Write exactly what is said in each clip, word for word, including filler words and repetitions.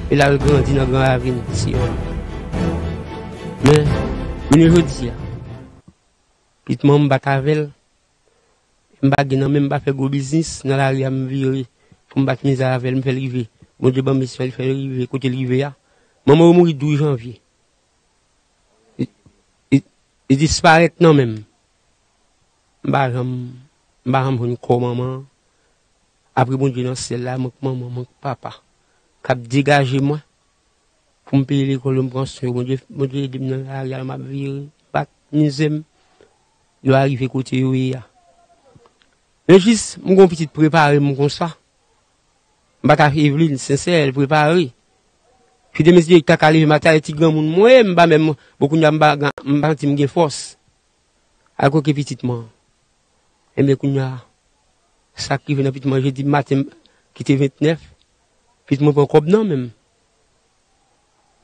e l al grandi nan Gran Ravin, Siyòn. Men, jounen jodi a, pitit mwen m bat avè l, m pa gen nan men m pa fè gwo biznis, nan lari a m vire pou m bat mizè avè l, m fè l rive. Bondye ban m misyon, li fè l rive kote l rive a. Manman yo mouri douz janvye. Li, li, li disparèt nan men m. M pa janm, m pa janm jwenn kò manman an. Apre Bondye nan syèl la, mank manman, mank papa k ap degaje mwen pou m peye lekòl yo, m pran swen yo. Bondye, Bondye ede m nan lari a, m ap vire, bat mizè m. Yo arive kote yo ye a. Men jis, m gon pitit prepare m konsa. M pa ta Eveline, sensè, l prepare. Fi de mesye ta ka leve maten, ti granmoun mwen, m pa menm, bon, kounye a m pa, m pa santi m gen fòs. Al koke pitit mwen. Ebyen, kounye a, sa k rive nan pitit mwen, jedi maten, ki te ventnèf, pitit mwen pran kòb nan men m.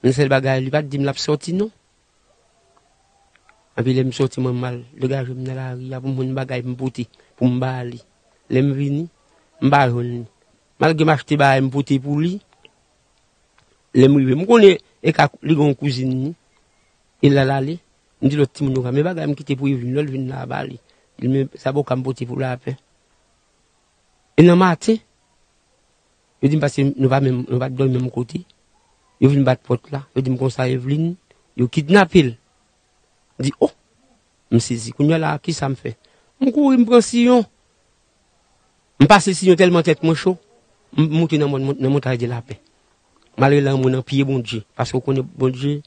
Men sèl bagay, li pa t di m l ap sòti, non. Epi lè m sòti, mwen m al degaje m nan lari a pou m jwenn bagay m pote, pou m ba li. Lè m vini, m pa jwenn li. Malgre m achte bagay m pote pou li, lè m rive, m konnen e ka li gen yon kouzin li, e l al ale, m di lòt timoun yo, "Men bagay m kite pou Eveline, lè l vin la, ba li." Li, "Men zaboka m pote pou lapè." E nan maten, yo di m, paske nou pa menm, nou pa t dòmi menm kote. Yo vin bat pòt la, yo di m konsa, "Eveline, yo kidnape l." M di, "O!" M sezi. Kounye a la, kisa m fè? M kouri, m pran Siyon. M pase Siyon tèlman tèt mwen cho, m moute nan mòn, nan Montay de Lapè. M al rele anmwe nan pye Bondye, paske w konnen Bondye,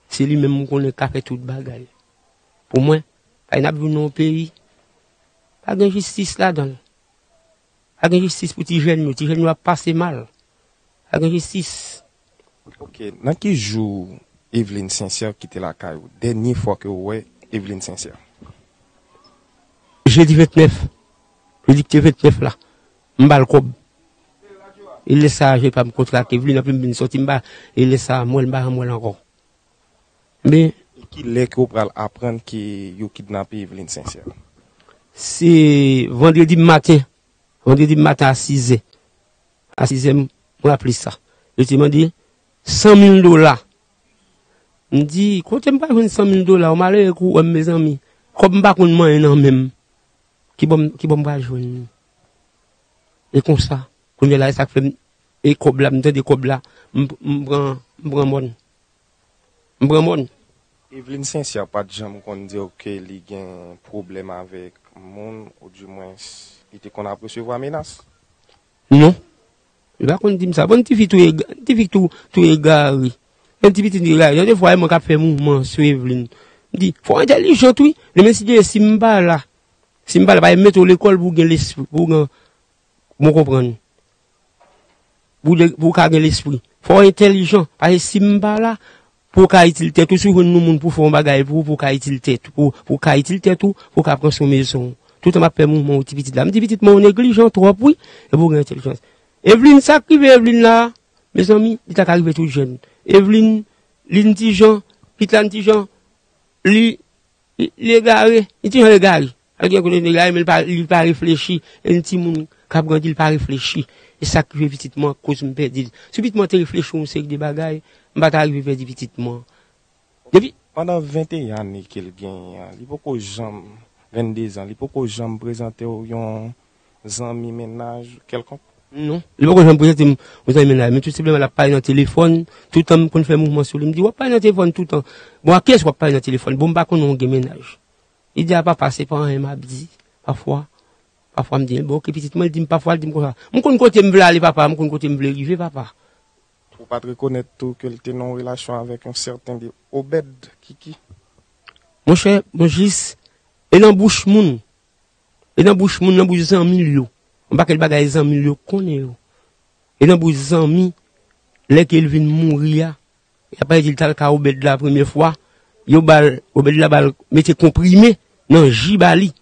se li menm m konnen k ka fè tout bagay. Pou mwen, kay n ap viv nan yon peyi, pa gen jistis ladan l. Pa gen jistis pou ti jèn yo. Ti jèn yo ap pase mal. Pa gen jistis. Ok, nan ki jou Eveline Sincère kite lakay ou? Dènye fwa ke ou wè Eveline Sincère? Jedi ventnèf. Jedi ki te ventnèf la. M ba l kòb. E lè sa a, je pa m kontrake Eveline, anpi m vin sòti, m ba, e lè sa a, m wè l, m pa janm wè l ankò. Men, e ki lè ke w pral aprann ke yo kidnape Eveline Sincère? Se vandredi maten. Vandredi maten a sizè. A sizè, m raple sa. Yo te mande san mil dola. M di, "Kote m pral jwenn san mil dola? Ou malere kou wè m, mezanmi. Kòb m pa konn manyen nan men m. Ki bò m, ki bò m pral jwenn li?" E konsa, kounye a la, e sa k fè m, e kòb la, m tande kòb la, m, m pran, m pran mòn. M pran mòn. Eveline Sincère pa t janm konn di w ke li gen pwoblèm avèk moun, oudimwens, li te konn ap resevwa menas? Non. Li pa konn di m sa. Bon, ti fi tou ega-, ti fi tou, tou egare. Yon ti pitit egare. Yon defwa, e mwen k ap fè mouvman sou Eveline. M di, "Fò w entèlijan tou, wi." Men si Dye, si m pa la, si m pa la, pa mete w lekòl pou w gen lespri, pou w gen, bon, konprann. Pou de, pou w ka gen lespri. Fò w entèlijan. Paske si m pa la, pou w ka itil tèt ou, si w jwenn yon moun pou fè yon bagay pou ou, pou w ka itil tèt ou, pou, pou w ka itil tèt ou, pou w ka pran swen mezon w. Toutan m ap fè mouvman ou ti pitit la. M di pitit mwen ou neglijan twòp, wi. E pou w gen entèlijans. Eveline, sa k rive Eveline la, mezanmi, li ta ka rive tout jèn. Eveline, li n ti jan, pitit la n ti jan, li, li, li egare, li ti jan egare. Al gen kote li egare, men li pa, li pa reflechi. E yon timoun k ap grandi, li pa reflechi. E sa k rive pitit mwen, koz m pèdi l. Si pitit mwen te reflechi yon seri de bagay, m pa ta rive pèdi pitit mwen. Depi pandan venteyen ane ke l genyen an, li poko janm, vennde zan, li poko janm prezante w yon zanmi mennaj kèlkonk? Non. Li poko janm prezante m yon zanmi mennaj. Men tou senpleman, l ap pale nan telefòn. Toutan m konn fè mouvman sou li. M di, "W ap pale nan telefòn toutan. Bon, ak kiyès w ap pale nan telefòn? Bon, m pa konnen w gen mennaj." Li di, "A papa, se pa anyen m ap di." Pafwa, pafwa m di, "Bon, ok, pitit mwen," li di m pafwa, li di m konsa, "M konn kote m vle ale, papa, m konn kote m vle rive, papa." Ou pa t rekonèt tou ke l te nan yon relasyon avèk yon sèten de Obed, Kiki? Monchè, bon, jis, e nan bouch moun, e nan bouch moun, nan bouch zanmi l yo, yon pakèt bagay zanmi l yo konnen yo. E nan bouch zanmi, lè ke l vin mouri a, y ap pale di l t al ka Obed la premye fwa, yo ba l, Obed la ba l mete konprime nan ji ba li.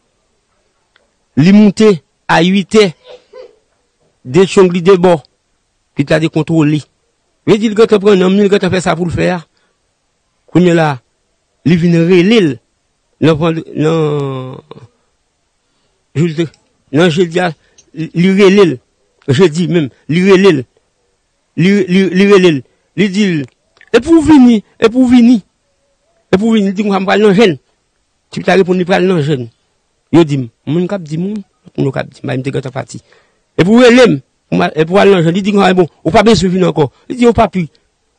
Li moute a uit è, de tchong li de bò, pitit la dekontwole. Vle di l gentan pran nanm li, l gentan fè sa pou l fè a. Kounye a la, li vin rele l nan vand-, nan jou l te, nan jedi a, li, li rele l. Jedi menm, li rele l. Li, li, li rele l. Li di l, epi w vini, epi w vini. Epi w vini, li di m konsa m pral nan jèn. Tifi la reponn li pral nan jèn. Yo di m, moun k ap di moun, lòt moun yo k ap di m, bay m te gentan pati. Epi w rele m, pou m al- epi w al nan jèn, li di konsa, bon, ou pa bezwen vin ankò. Li di, yo papi,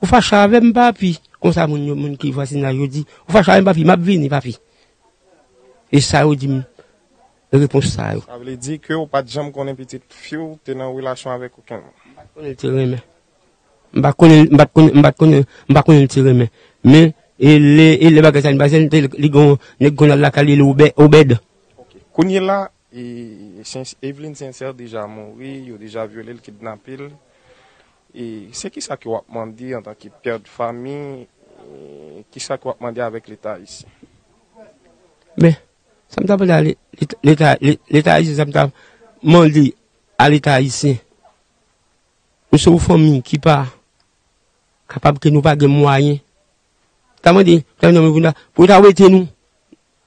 ou fache avè m, papi. Konsa moun yo, moun ki vwazinaj yo di, ou fache avè m, papi, m ap vini, papi. E sa yo di m, repons sa yo. Sa vle di ke w pa t janm konnen pitit fi w te nan relasyon avèk okenn moun? M pa t konnen l te renmen. M pa konnen, m pa t konnen, m pa t konnen, m pa konnen l te renmen. Men, e lè, e lè bagay sa vin pase, li te, li gon, nèg konn al lakay li, li Obè- Obèd. Ok. Kounye la, e, Sens- Eveline Sincère deja mouri, yo deja vyole l, kidnape l. E se kisa ke w ap mande antanke pè de fanmi, e kisa ke w ap mande avèk Leta ayisyen? Men, sa m ta mande a le- Leta, Leta, Leta ayisyen, sa m ta mande a Leta ayisyen. Nou se yon fanmi ki pa kapab ke nou pa gen mwayen. Ta mande, ta mande pou ta, pou ta wete nou.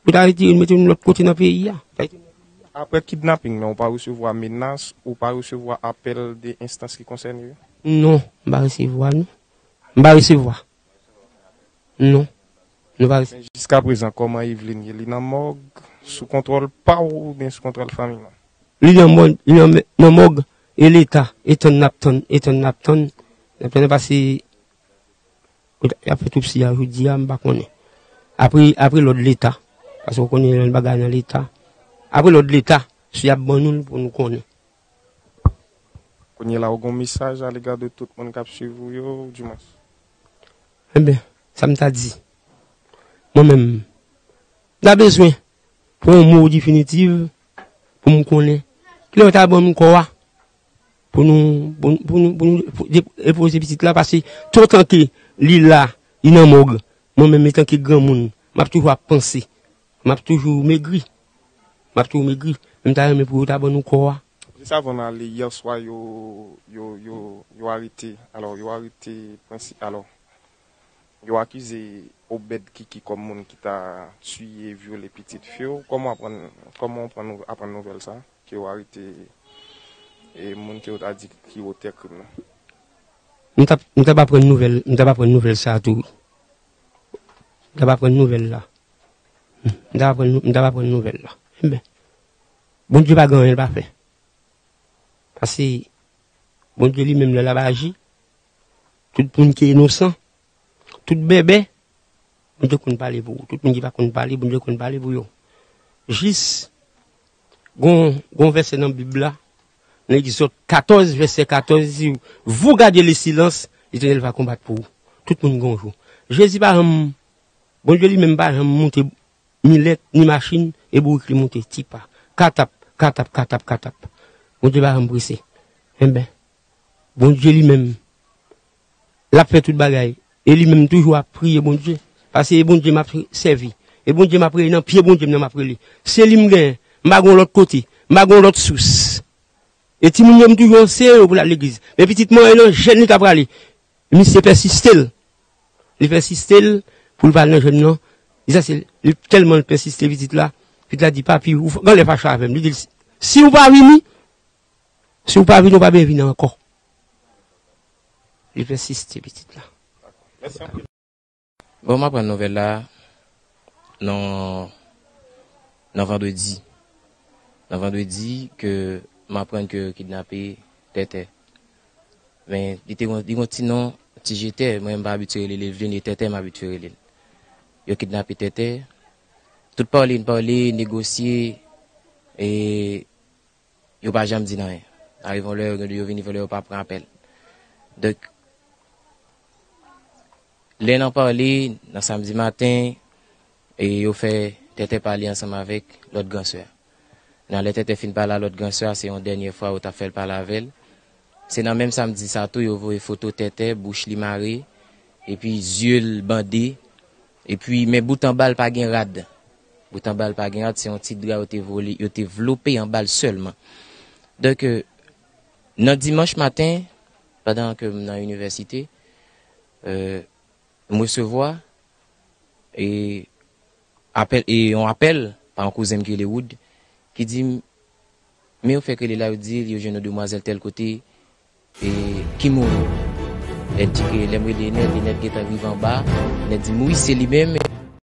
Pou ta retire nou, mete nou lòt kote nan peyi a. Apre kidnaping nan, ou pa resevwa menas, ou pa resevwa apèl de enstans ki konsène yo? Non, m pa resevwa, non. M pa resevwa. Non, nou pa resevwa. Men jiskaprezan, kòman Eveline ye? Li nan mòg, sou kontwòl pa w oubyen sou kontwòl fanmi w? Li nan mòg, li nan, nan mòg, e Leta, e tann n ap tann, e tann n ap tann, n ap tann pase, y ap fè otopsi a jodi a, m pa konnen. Apre, apre lòd Leta, paske w konnen lòt bagay nan Leta. Apre lòd Leta, si y ap ban nou l pou nou konnen. Kounye la, ou gen yon mesaj alega de tout moun k ap swiv ou yo, ou di mwens? Enben, sa m ta di, mwen menm, m ta bezwen pou yon mo definitif, pou m konnen kilè yo ta ban m kò a, pou nou, pou, pou nou, pou nou depoze pitit la, paske toutan ke li la, li nan mòg, mwen menm, etanke granmoun, m ap toujou ap panse, m ap toujou megri, m ap toujou megri, men m ta renmen pou yo ta ban nou kò a. Jis avan n ale, yè swa, yo, yo, yo, yo arete, alò, yo arete prensi-, alò, yo akize Obed Kiki kòm moun ki ta tiye, vyole pitit fi w. Kòman w aprann, kòman w aprann, aprann nouvèl sa, ke yo arete, e, moun ke yo ta di ki otè krim nan? M t ap, m t ap aprann nouvèl, m t ap aprann nouvèl sa tou. M t ap aprann nouvèl la. M t ap aprann, m t ap aprann nouvèl la. Enben, Bondye pa gen anyen l pa fè. Paske Bondye li menm lè l ap aji, tout moun ki inosan, tout bèbè, Bondye konn pale pou ou. Tout moun ki pa konn pale, Bondye konn pale pou yo. Jis, gon, gon vèsè nan Bib la, nan Egzòd katòz, vèsè katòz, li di, vous gardez le silence, l'Éternel va combattre pour vous. Tout moun gon jou. Jezi pa janm, Bondye li menm pa janm monte ni lèt, ni machin, e bourik li monte, tipa. Katap, katap, katap, katap. Bondye pa janm prese. Enben, Bondye li menm, l ap fè tout bagay. E li menm toujou ap priye Bondye. Paske e Bondye m ap sèvi. E Bondye m ap rele, nan pye Bondye m nan m ap rele. Se li m genyen. M pa gon lòt kote. M pa gon lòt sous. E timoun yo, m toujou anseye yo pou l al legliz. Men pitit mwen, e nan jèn li ta prale. Misye pèsiste l. Li pèsiste l pou l pa al nan jèn nan. Li sa se, li tèlman l pèsiste pitit la. Pitit la di, papi, ou f- gen lè fache avè m. Li di l, si, si w pa vini, si w pa vini, w pa bezwen vini ankò. Li pèsiste pitit la. Mèsi anpil. Bon, m aprann nouvèl la nan, nan vandredi. Nan vandredi ke m aprann ke yo kidnape Tètè. Men, li te gon, li gon ti non, Ti Jetè, mwen m pa abitye rele l Eveline, e Tètè m abitye rele l. Yo kidnape Tètè. Tout pale, n pale, negosye, e yo pa janm di n anyen. Arive yon lè, yo, yo vini fè lè yo pa pran apèl. Donk, lè n ap pale, nan samdi maten, e yo fè Tètè pale ansanm avèk lòt gran sè a. Nan lè Tètè fin pale a lòt gran sè a, se yon dènye fwa yo t ap fè l pale avè l. Se nan menm samdi sa tou, yo voye foto Tètè, bouch li mare, epi zye l bande, epi men bout anba l pa gen rad. Bout anba l pa gen rad, se yon ti dra yo te vole, yo te vlope anba l sèlman. Donk, euh, nan dimanch maten, pandan ke m nan inivèsite, euh, m resevwa, e, apèl, e yon apèl pa yon kouzen m ki rele Wood, ki di m, men yo fèk rele la, yo di yo jwenn yon demwazèl tèl kote, e, ki mouri. Enèt di ke lè m rele Enèt, Enèt gentan rive anba. Enèt di m wi, se li menm.